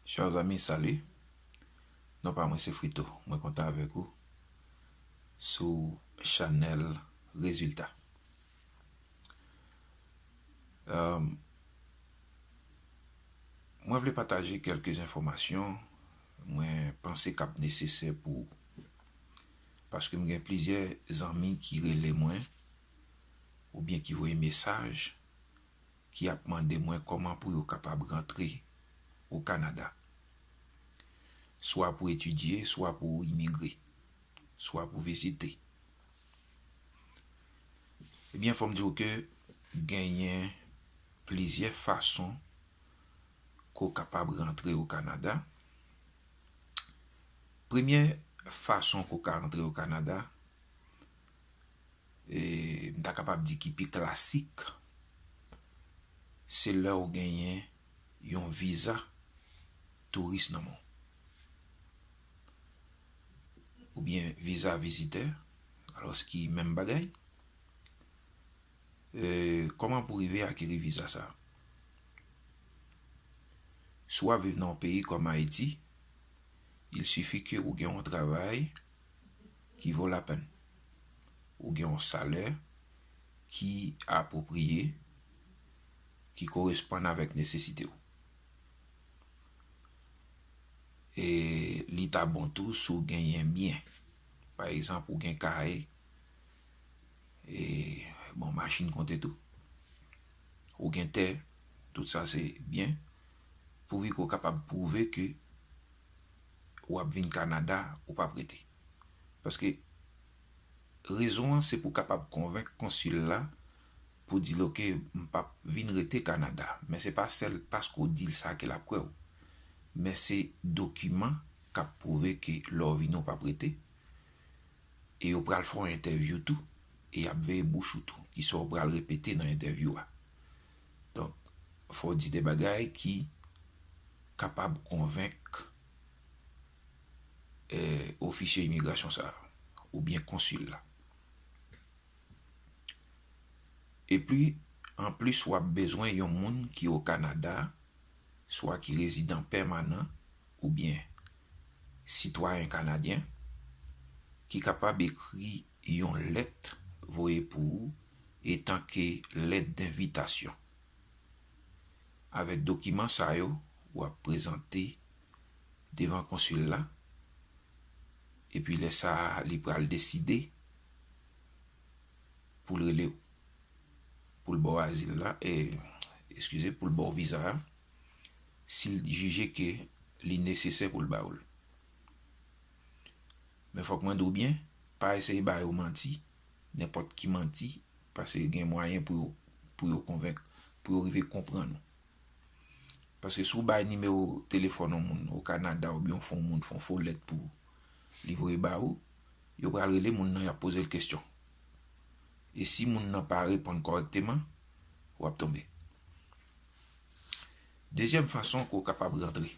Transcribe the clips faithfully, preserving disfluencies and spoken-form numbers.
Chers amis, salut. Non pa mwen se Frito. Mwen kontan avèk ou sou chanèl Rezilta. Euh, mwen vle pataje kèlke enfòmasyon mwen panse k ap nesesè pou ou. Paske m gen plizyè zanmi ki rele mwen oubyen ki voye mesaj ki ap mande mwen kòman pou yo kapab rantre o Kanada. Swa pou etidye, swa pou imigre, swa pou vizite. Ebyen, fò m di w ke genyen plizyè fason ke w kapab rantre o Kanada. Premyè fason ke w ka rantre o Kanada, e, m ta kapab di ki pi klasik, se lè w genyen yon viza touris nan men w. Oubyen viza vizitè, alòs ki menm bagay. E, kòman pou rive akeri viza sa a? Si w ap viv nan yon peyi kòm Ayiti, il sifi ke ou gen yon travay ki vo lapèn. Ou gen yon salè ki apwopriye, ki koresponn avèk nesesite w. E li ta bon tou si w genyen byen. Pa egzanp, ou gen kay, e, bon, machin konte tou. Ou gen tè, tout sa se byen. Pouvi ke w kapab pwouve ke w ap vin Kanada, ou p ap rete. Paske rezon an se pou w kapab konvenk konsil la pou di l, "Oke, m p ap vin rete Kanada." Men se pa sèl paske w di l sa ke l ap kwè w. Men se dokiman k ap pwouve ke lè w vini, w p ap rete. E yo pral fè w entèvyou tou. E y ap veye bouch ou tou, kisa w pral repete nan entèvyou a. Donk, fò w di de bagay ki kapab konvenk, eh, ofisye imigrasyon sa a, oubyen konsil la. Epi, anplis, w ap bezwen yon moun ki o Kanada, swa ki rezidan pèmanan, oubyen sitwayen kanadyen, ki kapab ekri yon lèt voye pou ou, etanke lèt denvitasyon. Avèk dokiman sa yo, w ap prezante devan konsil la, epi lè sa a, li pral deside pou l rele w, pou l ba w azil la, e, eskize, pou l ba w viza a, si l jije ke li nesesè pou l ba w l. Men fòk mwen di w byen, pa eseye ba yo manti, nenpòt ki manti, paske gen mwayen pou yo, pou yo konvenk, pou yo rive konprann ou. Paske si w bay nimewo telefòn yon moun o Kanada oubyen w fè yon moun fè yon fo lèt pou li voye ba ou, yo pral rele moun nan, y ap poze l kesyon. E si moun nan pa reponn kòrèkteman, w ap tonbe. Dezyèm fason ke w kapab rantre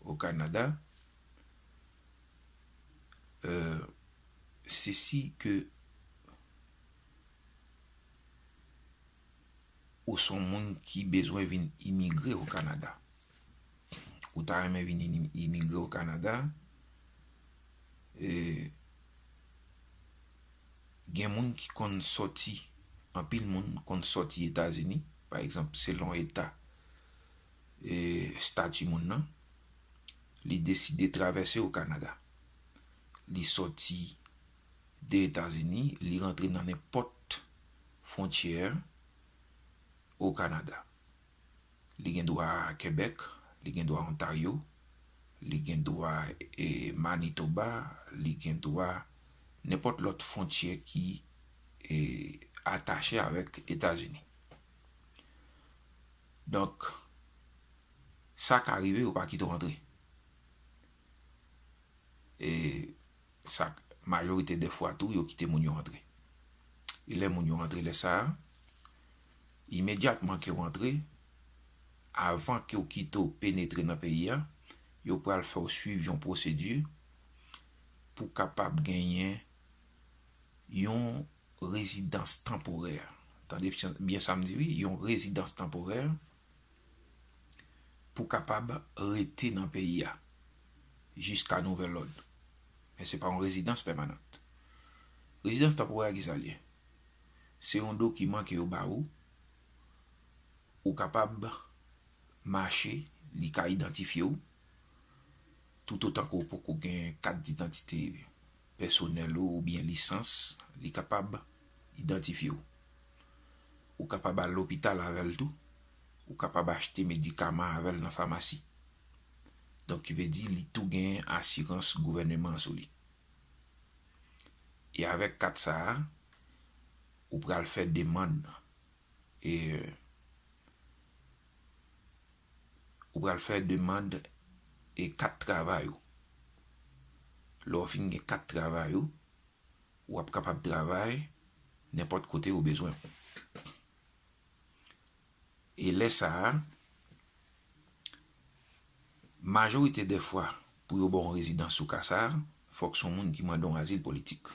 o Kanada, euh, se si ke ou se yon moun ki bezwen vin imigre o Kanada. Ou ta renmen vin ini-, imigre o Kanada, e, gen moun ki konn sòti, anpil moun konn sòti Etazini, pa egzanp, selon eta, e, estati moun nan, li deside travèse o Kanada. Li sòti de Etazini, li rantre nan nenpòt fwontyè o Kanada. Li gen dwa Quebec, li gen dwa Ontario, li gen dwa, e, Manitoba, li gen dwa nenpòt lòt fwontyè ki, e, atache avèk Etazini. Donk, sa ka rive, yo pa kite w antre. E sa, majorite de fwa tou, yo kite moun yo antre. E lè moun yo antre lè sa a, imedyatman ke w antre, avan ke w kite w penetre nan peyi a, yo pral fè w swiv yon pwosedi pou kapab genyen yon rezidans tanporè. Tande byen sa m di wi, yon rezidans tanporè pou kapab rete nan peyi a jiska nouvèl lòd. Men se pa yon rezidans pèmanant. Rezidans tanporè a, kisa l ye? Se yon dokiman ke yo ba ou, ou kapab mache, li ka idantifye w, toutotan ke w poko gen kat didantite pèsonèl ou oubyen lisans, li kapab idantifye w. Ou kapab al lopital avè l tou, ou kapab achte medikaman avè l nan famasi. Donk, ki vle di, li tou gen asirans gouvèneman an sou li. E avèk kat sa a, ou pral fè demann, e, ou pral fè demann e kat travay ou. Lè w fin gen kat travay ou, w ap kapab travay nenpòt kote yo bezwen w. E lè sa a, majorite dè fwa, pou yo ba w yon rezidans sou ka sa a, fòk se yon moun ki mande yon azil politik.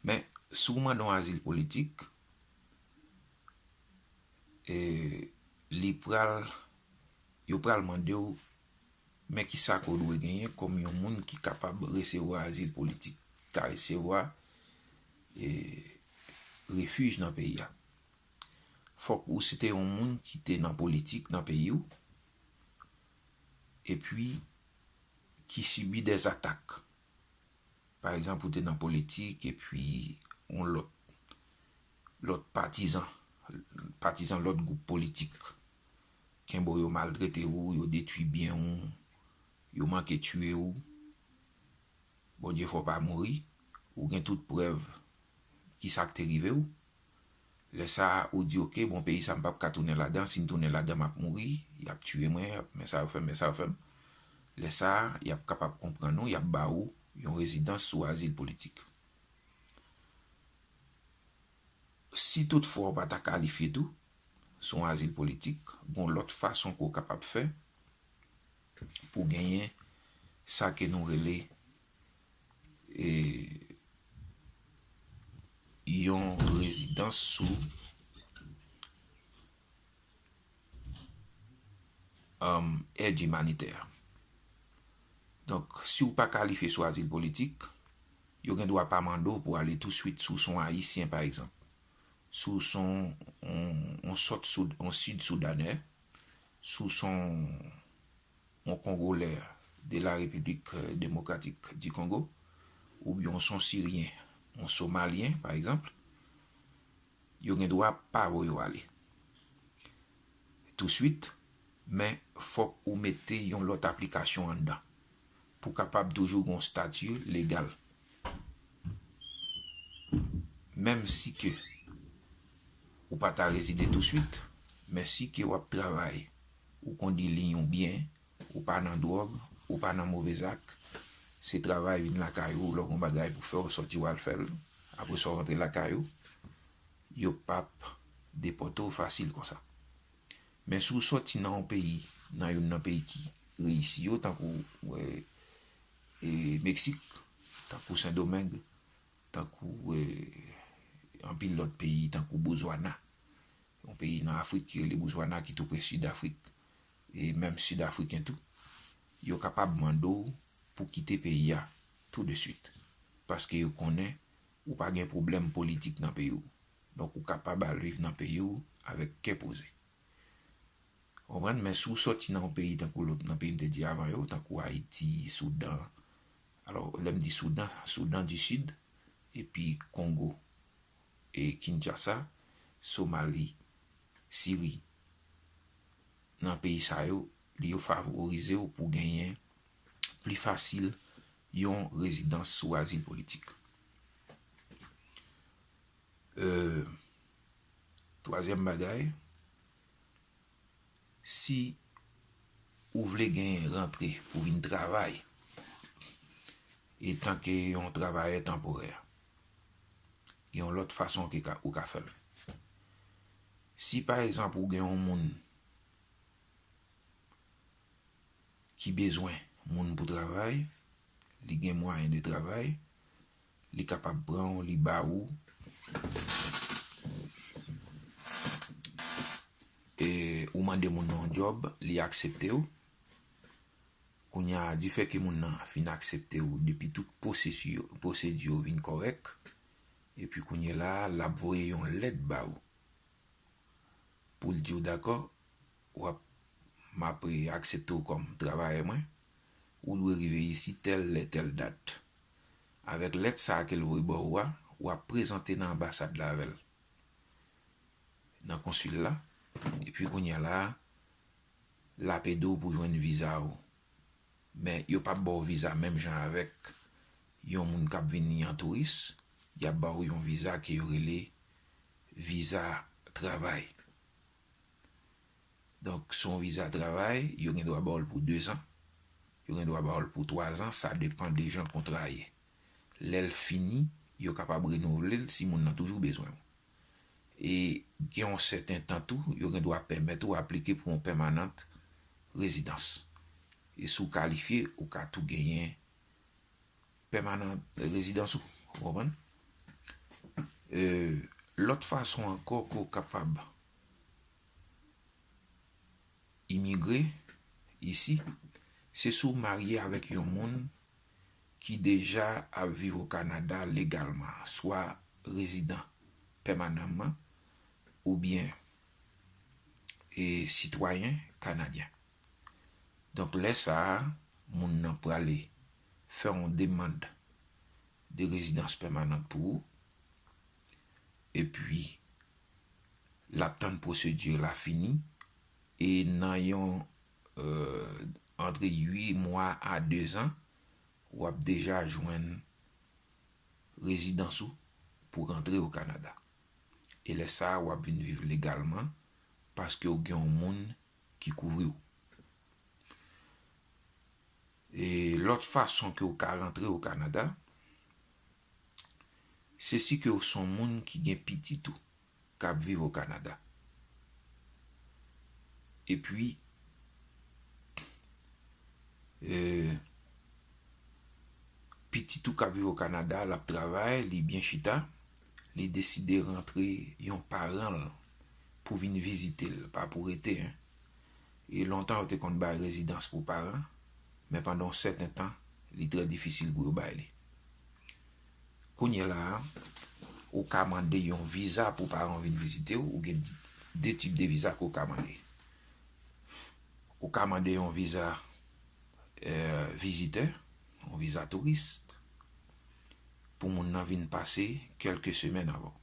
Men, si w mande yon azil politik, e, li pral, yo pral mande w, men kisa ke w dwe genyen kòm yon moun ki kapab resevwa azil politik, ka resevwa, e, refij nan peyi a. Fòk ou se te yon moun ki te nan politik nan peyi w, epi ki sibi dè atak. Pa egzanp, ou te nan politik, epi yon lòt, lòt patizan, patizan lòt gwoup politik, kenbe w, yo maltrete w, yo detwi byen w, yo manke tiye w. Bondye fè w pa mouri, ou gen tout prèv kisa k te rive w. Lè sa a, ou di, "Oke, bon, peyi sa, m p ap ka tounen ladan. Si m tounen ladan, m ap mouri. Y ap tiye mwen, y ap, men sa yo fè m, men sa yo fè m." Lè sa a, y ap kapab konprann ou, y ap ba ou yon rezidans sou azil politik. Si toutfwa ou pa ta kalifye tou, sou yon azil politik, gon lòt fason ke w kapab fè pou genyen sa ke nou rele, e, yon rezidans sou, um, èd imanitè. Donk, si w pa kalifye sou azil politik, yo gen dwa pa mande w pou w ale touswit si w se yon Ayisyen, pa egzanp. Si w se yon, yon, yon sòt Soud-, yon Sid Soudanè, si w se yon, yon Kongolè de la République, euh, Démocratique du Congo, oubyen w se yon Siryen, yon Somalyen, pa egzanp, yo gen dwa pa voye w ale touswit, men fòk ou mete yon lòt aplikasyon anndan pou kapab toujou gen yon estati legal. Menm si ke ou pa ta rezide touswit, men si ke w ap travay, ou kondi liy ou byen, ou pa nan dwòg, ou pa nan move zak, se travay, vin lakay ou, lè w gen yon bagay pou fè, w sòti w al fè l, apre sa w rantre lakay ou, yo p ap depòte w fasil konsa. Men si w sòti nan yon peyi, nan youn nan peyi ki reyisi yo, tankou, e, e, Meksik, tankou Sendomeng, tankou, e, anpil lòt peyi, tankou Botswana, yon peyi nan Afrik ki rele Botswana, ki tou pre Sid Afrik, e menm Sid Afriken tou, yo kapab mande w pou kite peyi a tou de swit, paske yo konnen ou pa gen pwoblèm politik nan peyi w. Donk, ou kapab al viv nan peyi w avèk kè poze. Konprann? Men si w sòti nan yon peyi tankou lòt, nan peyi m te di avan yo, tankou Ayiti, Soudan, alò, lè m di Soudan, Soudan di Sid, epi Kongo, e Kinshasa, Somali, Siri, nan peyi sa yo, li yo favorize w pou genyen pli fasil yon rezidans sou azil politik. E, twazyèm bagay, si ou vle gen rantre pou vin travay, etanke yon travayè tanporè, gen yon lòt fason ke ka, ou ka fè l. Si, pa egzanp, ou gen yon moun ki bezwen moun pou travay, li gen mwayen de travay, li kapab pran w, li ba ou, e ou mande moun nan yon djòb, li aksepte w. Kounye a, difè ke moun nan fin aksepte w, depi tout pwosesi yo, pwosedi yo vin kòrèk, epi kounye la, l ap voye yon lèt ba w pou l di w dakò, w ap, m ap aksepte w kòm travayè mwen, ou dwe rive isi tèl lè, tèl dat. Avèk lèt sa a ke l voye ba w a, w ap prezante nan anbasad la avè l, nan konsil la, epi kounye a la, l ap ede w pou jwenn viza w. Men yo p ap ba w viza menm jan avèk yon moun k ap vini an touris, y ap ba w yon viza ke yo rele viza travay. Donk, se yon viza travay, yo gen dwa ba w l pou dezan, yo gen dwa ba w l pou twazan, sa depann de jan kontra a ye. Lè l fini, yo kapab renouvle l si moun nan toujou bezwen w. E gen yon sèten tan tou, yo gen dwa pèmèt ou aplike pou yon pèmanant rezidans. E si w kalifye, ou ka tou genyen pèmanant rezidans ou. Ou konprann? E, lòt fason ankò ke w kapab imigre isi, se si w marye avèk yon moun ki deja ap viv o Kanada legalman, swa rezidan pèmananman oubyen, e, sitwayen kanadyen. Donk, lè sa a, moun nan prale fè yon demann de rezidans pèmanant pou ou, epi l ap tann pwosedi la fini, e nan yon, e, antre uit mwa a dezan, w ap deja jwenn rezidans ou pou rantre o Kanada. E lè sa a, w ap vin viv legalman paske w gen yon moun ki kouvri w. E lòt fason ke w ka rantre o Kanada, se si ke w se yon moun ki gen pitit ou k ap viv o Kanada. Epi, e, pitit ou k ap viv o Kanada, l ap travay, li byen chita, li deside rantre yon paran l pou vin vizite l, pa pou rete, en. E lontan yo te konn bay rezidans pou paran, men pandan yon sèten tan, li trè difisil pou yo bay li. Kounye la a, ou ka mande yon viza pou paran w vin vizite w. Ou gen de tip de viza ke w ka mande. Ou ka mande yon viza, e, vizitè, yon viza touris, pou moun nan vin pase kèlke semèn avè w.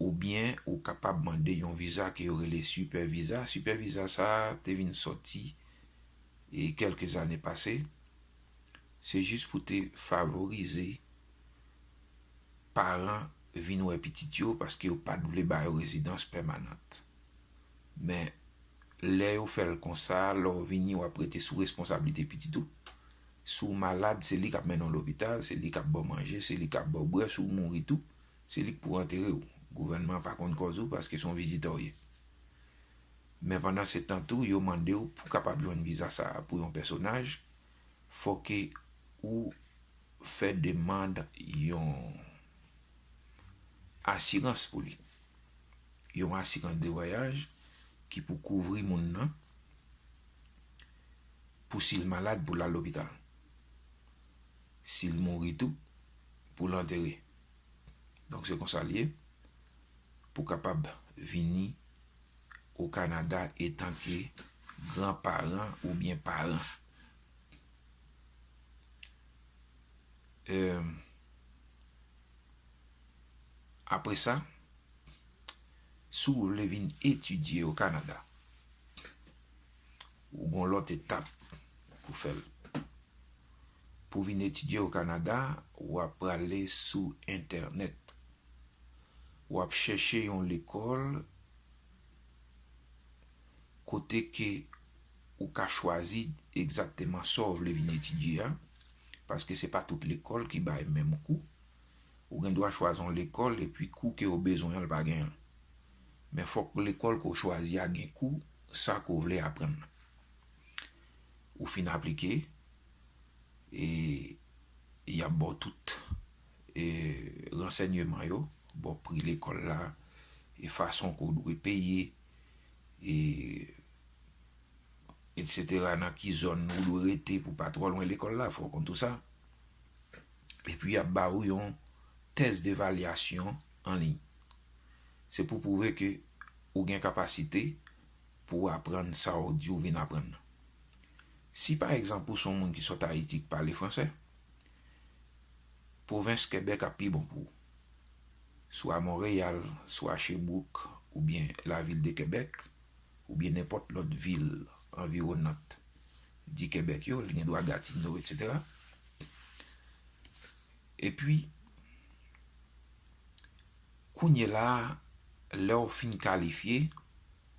Oubyen ou kapab mande yon viza ke yo rele sipè viza. Sipè viza sa a te vin sòti, e, kèlke zane pase. Se jis pou te favorize paran vin wè pitit yo paske yo pa t vle ba yo rezidans pèmanant. Men, lè yo fè l konsa, lè w vini, w ap rete sou responsablite pitit ou. Si w malad, se li k ap mennen w lopital, se li k ap ba w manje, se li k ap ba w bwè, si w mouri tou, se li k pou antere w. Gouvènman an pa konn kòz ou paske se yon vizitè w ye. Men pandan se tan tou, yo mande w pou w kapab jwenn viza sa a pou yon pèsonaj, fòke ou fè demann yon asirans pou li. Yon asirans de vwayaj ki pou kouvri moun nan pou si l malad pou l al lopital. Si l mouri tou, pou l antere. Donk, se konsa l ye. Pou w kapab vini o Kanada etanke granparan oubyen paran. Em, apre sa, si w vle vin etidye o Kanada, ou gon lòt etap pou fè l. Pou vin etidye o Kanada, w ap prale sou entènèt. W ap chèche yon lekòl kote ke ou ka chwazi egzakteman sa w vle vin etidye a, paske se pa tout lekòl ki bay menm kou. Ou gen dwa chwazi yon lekòl epi kou ke w bezwen an, l pa genyen l. Men fòk lekòl ke w chwazi a gen kou sa ke w vle aprann. Ou fin aplike, e y ap ba w tout, e, ransèyman yo, ba w pri lekòl la, e fason ke w dwe peye, e, etsetera, nan ki zòn ou dwe rete pou pa twò lwen lekòl la, fò w konn tou sa. Epi y ap ba ou yon tès devalyasyon an liy. Se pou pwouve ke ou gen kapasite pou w aprann sa w di w vin aprann nan. Si, pa egzanp, ou se yon moun ki sot Ayiti ki pale fransè, pwovens Kebèk ap pi bon pou ou. Swa Monreyal, swa Sherbrooke, oubyen lavil de Kebèk, oubyen nenpòt lòt vil anviwonant di Kebèk yo, li gen dwa Gatineau, etsetera. Epi, kounye la a, lè w fin kalifye,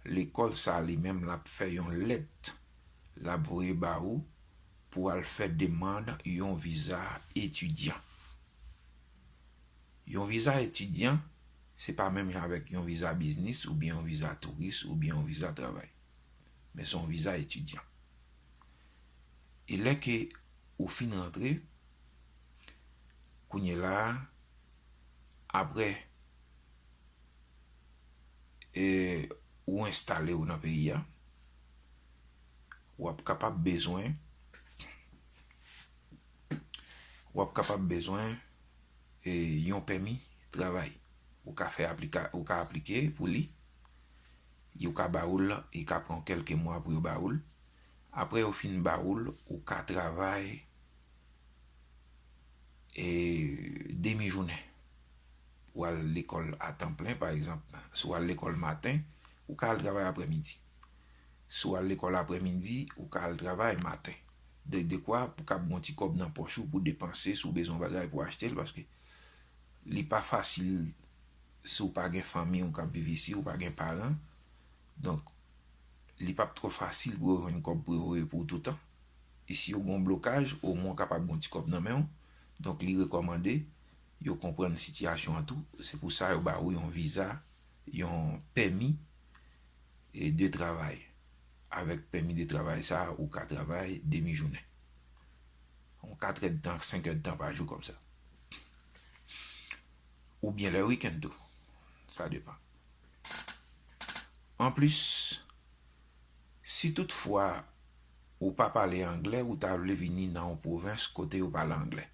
lekòl sa a li menm l ap fè yon lèt l ap voye ba ou pou al fè demann yon viza etidyan. Yon viza etidyan, se pa menm jan avèk yon viza biznis oubyen yon viza touris oubyen yon viza travay. Men se yon viza etidyan. E lè ke ou fin rantre, kounye la a, apre, e, ou enstale w nan peyi a, w ap kapab bezwen, w ap kapab bezwen, e, yon pèmi travay. Ou ka fè aplika-, ou ka aplike pou li, yo ka ba ou l, li ka pran kèlke mwa pou yo ba ou l. Apre yo fin ba ou l, ou ka travay, e, demi jounen. Ou al lekòl a tan plen, pa egzanp, si w al lekòl maten, ou ka al travay aprèmidi. Si w al lekòl aprèmidi, ou ka al travay maten. De, dekwa pou kab gon ti kòb nan pòch ou pou depanse, si w bezwen yon bagay pou achte l, paske li pa fasil si w pa gen fanmi w k ap viv isi, ou pa gen paran. Donk, li p ap twò fasil pou yo jwenn kòb pou yo voye pou ou toutan. E si yo gon blokaj, omwen w kapab gon ti kòb nan men w. Donk, li rekòmande yo konprann sitiyasyon an tou. Se pou sa yo ba ou yon viza, yon pèmi, e, de travay. Avèk pèmi de travay sa a, ou ka travay demi jounen. Yon kat èdtan, senk èdtan pa jou kòmsa. Oubyen lè wikenn tou. Sa depann. Anplis, si toutfwa ou pa pale anglè, ou ta vle vini nan yon pwovens kote yo pale anglè,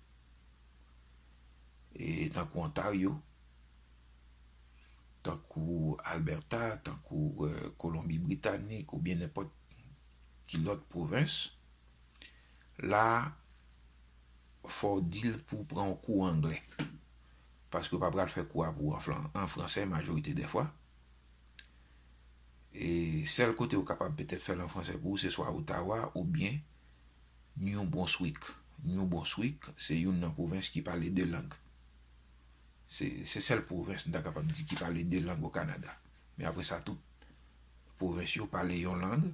e tankou Ontario, tankou Alberta, tankou, e, Kolonbi Britanik, oubyen nenpòt ki lòt pwovens, la, fò w di l pou w pran yon kou anglè. Paske yo pa pral fè kou a pou w an fran-, an fransè majorite dèfwa. E sèl kote yo kapab petèt fè l an fransè pou ou, se swa Ottawa oubyen New Brunswick. New Brunswick, se youn nan pwovens ki pale de lang. Se, se sèl pwovens m ta kapab di ki pale de lang o Kanada. Men apre sa, tout pwovens yo pale yon lang,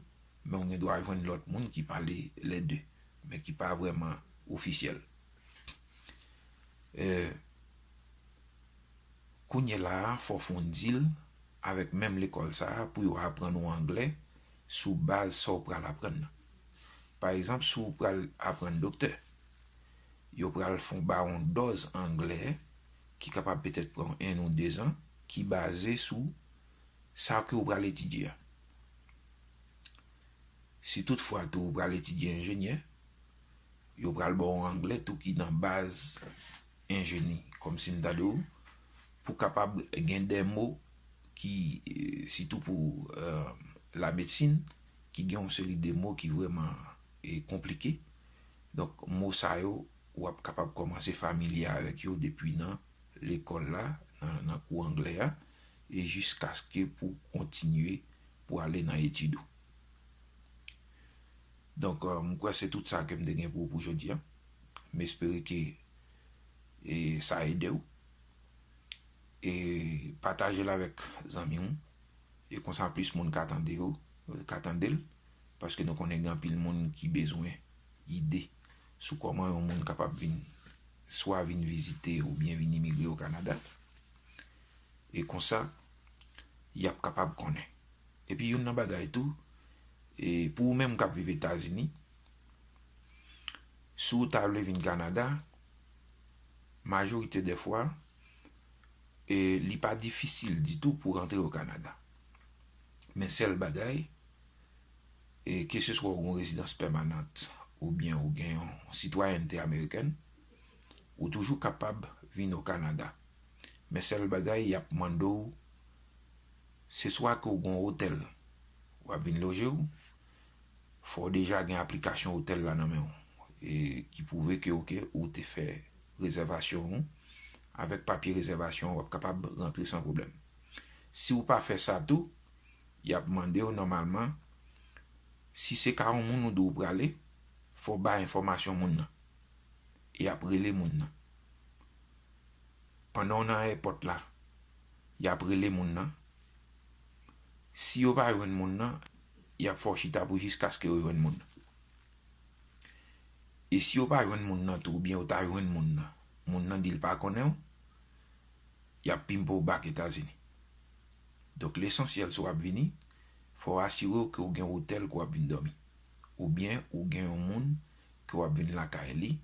men ou gen dwa jwenn lòt moun ki pale lè de, men ki pa vrèman ofisyèl. E, kounye la a, fò w fè yon deal avèk menm lekòl sa a pou yo aprann ou anglè sou baz sa w pral aprann nan. Pa egzanp, si w pral aprann doktè, yo pral fè w ba yon dòz anglè ki kapab petèt pran w en ou de zan, ki baze sou sa ke w pral etidye a. Si toutfwa tou ou pral etidye enjenyè, yo pral ba w yon anglè tou ki nan baz enjeni, kòmsi m ta di w, pou kapab gen de mo ki, e, sitou pou, e, lamedsin, ki gen yon seri de mo ki vrèman, e, konplike. Donk, mo sa yo, w ap kapab kòmanse familye avèk yo depi nan lekòl la, nan, nan kou anglè a, e jiskaske pou kontinye pou ale nan etid ou. Donk, e, m kwè se tout sa ke m te gen pou, pou jodi a. M espere ke, e, sa ede w. E pataje l avèk zanmi w. E konsa plis moun ka tande yo, ka tande l. Paske nou konnen gen anpil moun ki bezwen ide sou kòman yon moun kapab vin, swa vin vizite oubyen vin imigre o Kanada. E konsa, y ap kapab konnen. Epi youn nan bagay tou, e pou ou menm k ap viv Etazini, si w ta vle vin Kanada, majorite dèfwa, e li pa difisil ditou pou rantre o Kanada. Men sèl bagay, e keseswa ou gen yon rezidans pèmanant oubyen ou gen yon sitwayènte amerikèn, ou toujou kapab vin o Kanada. Men sèl bagay, y ap mande w, se swa ke w gen yon otèl w ap vin loje w, fò w deja gen aplikasyon otèl la nan men w, e ki pwouve ke, oke, ou te fè rezèvasyon w. Avèk papye rezèvasyon, w ap kapab rantre san pwoblèm. Si w pa fè sa tou, y ap mande w nòmalman, si se ka yon moun ou di w prale, fò w bay enfòmasyon moun nan. E y ap rele moun nan. Pandan w nan ayewopò la, y ap rele moun nan. Si yo pa jwenn moun nan, y ap fè w chita pou jiskaske yo jwenn moun nan. E si yo pa jwenn moun nan tou, oubyen yo ta jwenn moun nan, moun nan di l pa konnen w, y ap pimpe w back Etazini. Donk, lesansyèl, si w ap vini, fò w asire w ke w gen otèl ke w ap vin dòmi. Oubyen ou gen yon moun ke w ap vin lakay li,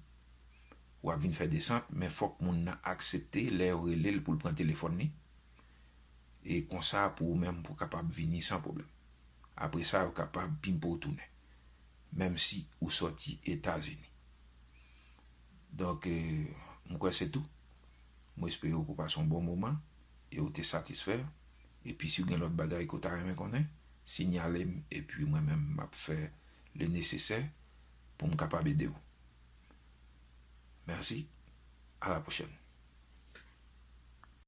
w ap vin fè desant, men fòk moun nan aksepte lè yo rele l pou l pran telefòn li. E konsa, pou ou menm, pou w kapab vini san pwoblèm. Apre sa, yo kapab pimpe w tounen, menm si ou sòti Etazini. Donk, e, m kwè se tou. Mwen espere w pase yon bon moman e w te satisfè. Epi si w gen lòt bagay ke w ta renmen konnen, siyale m, epi mwen menm m ap fè le nesesè pou m kapab ede w. Mèsi, a la pwochèn.